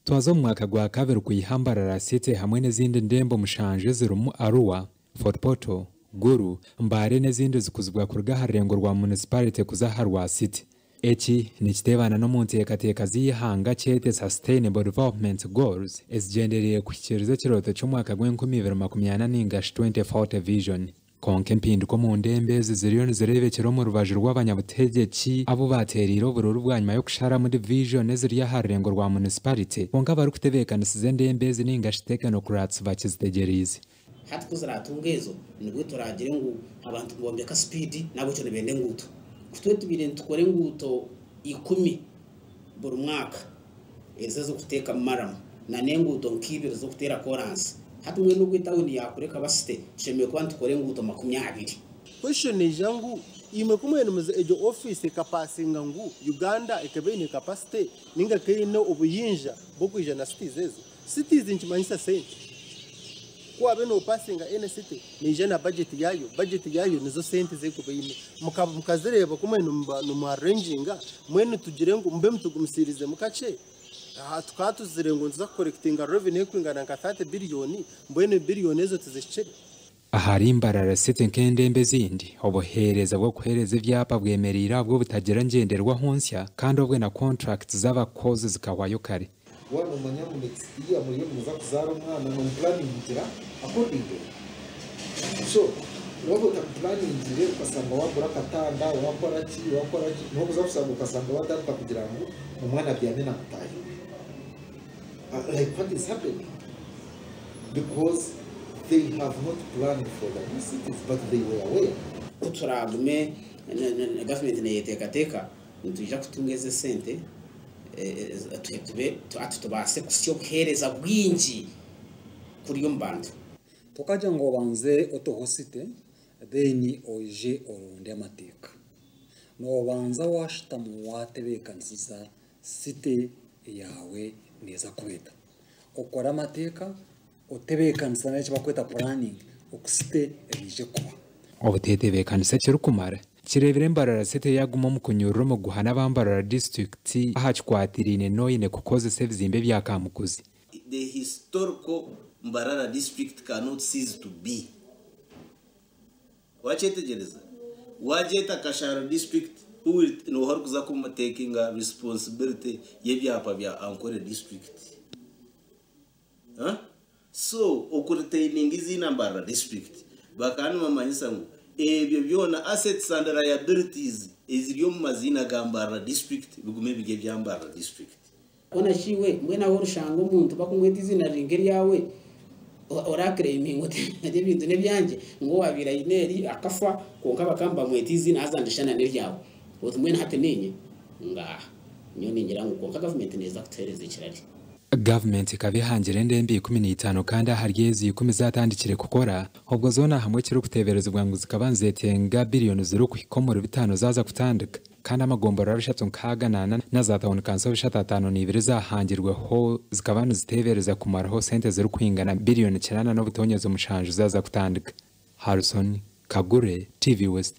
Twaza omu mwaka gwa kabiri kwiha Mbarara City hamwe n'ezindi ndembo mushanju ezirimu Arua, Fort Portal, Gulu, Mbale n'ezindi zikuzibwa kuruga aha rurengo rwa munisiparite kuza aha rwa City. Eki nikiteebana n'omu nteekateeka z'eihanga kyete Sustainable Development Goals ezigyendereire kuhikiiriza ekirooto ky'omwaka gw'enkumi ibiri makumi ana ningashi 2040 Vision. Kwonka empinduka omu ndembo ezi ziriyo nizireebekyera omu rubaju rw'abanyabutegyeki abu baateereire obururu bwanyima y'okusharamu division eziri aha rurengo rwa munisiparite, kwonka abarikutebeekanisiza endembo ezi ningashi technocrats bakizitegyereize. Hati ku ziraatunga ezo, nibwo turaagire ngu abantu nibombeka sipiidi n'ahabw'ekyo nibenda enguuto. Ku tube tubaire nitukora enguuto 10 buri mwaka, ezo ez'okuteeka maramu n'enguuto nk'ibiri z'okuteera koransi, hati mbwenu obu etawuni yaakura ekaba site, tushemereire kuba nitukora enguuto 20. Question neija ngu imwe ku mwine muze egyo office ekapasinga ngu Uganda ekaba eine capacity ninga ekaba eine obuyinja bw'okwija na cities ezo? Cities nikimanyisa sente. Ku waabe nopasinga any city neija na budget yaayo, budget yaayo nizo sente ez'ekuba eine. Mukazireeba ku mwine nimu arranginga, mbwenu tugire ngu mube mutugumisiriizemu kakye, tukaba tuzire ngu nituza kucollectinga revenue erikwingana nka 30 billion, mbwenu billion ezo tizihikire. Ahari Mbarara City nk'endembo ezindi, obuheereza bw'okuheereza ebyapa bwemereire ahabw'obutagira ngyenderwaho nsya kandi obwe na contracts z'abakozi zikahwayo kare. Wanomanya ngu next year muriyo nimuza kuzaara omwana, nomuplanningira accordingly. So waaba otamuplaningire okasanga wagura akatanda, wakora ki, wakora ki, niho okuza kushanga okasanga watandika kugira ngu omwana abyame na mutaahi we. Like what is happening because they have not planned for the new cities, but they were aware. Ku turaagume gavumenti neeyeteekateeka, nitwija kutunga ezi esente tube ati tubaase kuhitsya obuheereza bwingi kuri omu bantu. Tokagira ngu obanze oteho city then oije oronde amateeka. Nobanza washutama watebeekanisiza city yaawe neeza kuba eta. Okore amateeka, otebeekanisa n'eki barikweta planning oku city eriije kuba. Obuteetebeekanisa ekirikumara kireebire Mbarara City yaguma omu kunyurura omuguha n'aba Mbarara District aha kikwatiraine n'oine kukozesa ebizimbe bya Kamukuzi. The historical Mbarara District cannot cease to be. Wakyetegyereza? Wagyeta Kasharo District, who will nooha orikuza kutakinga responsibility y'ebyapa bya Ankole District? Huh? So, okuretaininga eiziina Mbarara District, bakaba nibamanyisa ngu ebyo byona, assets and liabilities eziri omu maziina ga Mbarara District, bigume biri ebya Mbarara District. Hoona shi iwe, mbwenu ahu orishanga omuntu bakumweta eiziina riri nk'eryawe, oraclaiminga oti ebintu n'ebyangye, ngu owaabaire aine eri akafa kwonka bakaba nibamweta eiziina haza nirishushana n'eryawe. Oti mbwenu hati niinye? Ngaaha. Nyowe ningira ngu kwonka gavumenti neeza kutuheereza ekirari. Gavumenti ekaba ehangire endembo 15 kandi ahari ezi 10 zatandikire kukora, obwo zoona hamwe ekirikuteeberezibwa ngu zikaba nizetenga biliyoni zirikuhika omuri 5 zaaza kutandika. Kandi amagomborora 364 na za town council 352 zahangirweho zikaba niziteebereza kumaraho sente zirikwingana biliyoni 8.7 zaaza kutandika. Harrison Kagure, TV West.